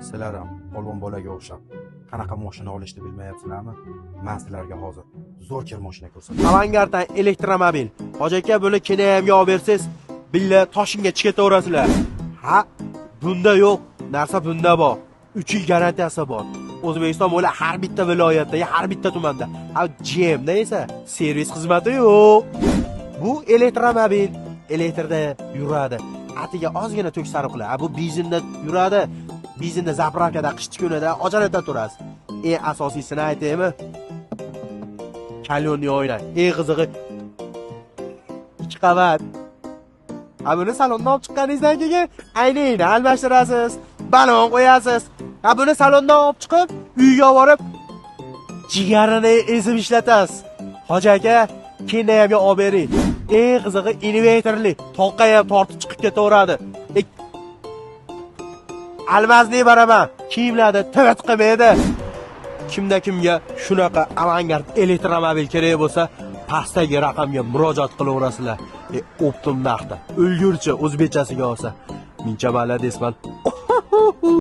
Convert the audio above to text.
Sizlar ham polvon bolaga o'xshab qanaqa moshina olishni bilmayapsizlarmi? Man sizlarga hozir zo'r kir moshina ko'rsataman. Avangarddan elektromobil. Hoji aka, buni Kenayamga olib bersangiz, billa Toshkentga chiqib ketaverasizlar. Ha, bunda yo'q, narsa bunda bor. 3 yil garantiyasi bor. O'zbekiston bo'ylab har bitta viloyatda, har bitta tumanda. Ha, GMda esa servis xizmati yo'q. Bu elektromobil elektrda yuradi. Atiga ozgina tok sarfladi. Ha, bu benzinda yuradi. Benzinda заправка da qishchi kunida ojalada turasiz. Eng asosiysini aytaymi? Кальонный oyna. Eng qizig'i ikki qavat. Ha, buni salondan olib chiqqaningizdan keyin aynangni almashtirasiz, balon qo'yasiz. Ha, buni salondan olib chiqib, uyga olib borib jigarini ezib ishlatasiz. Hoji aka, Kenayamga olib bering. Eng qizig'i invertorli, toqqa ham tortib chiqib ketaveradi. Almazni baraman, kiyimlarni tivit qilmaydi. Kimda kimga shunaqa Avangard elektromobil kerak bo'lsa, pastdagi raqamga murojaat qilaverasizlar. Оптом narxda. Ulgurchi o'zbekchasiga olsa. Mincha maladesman.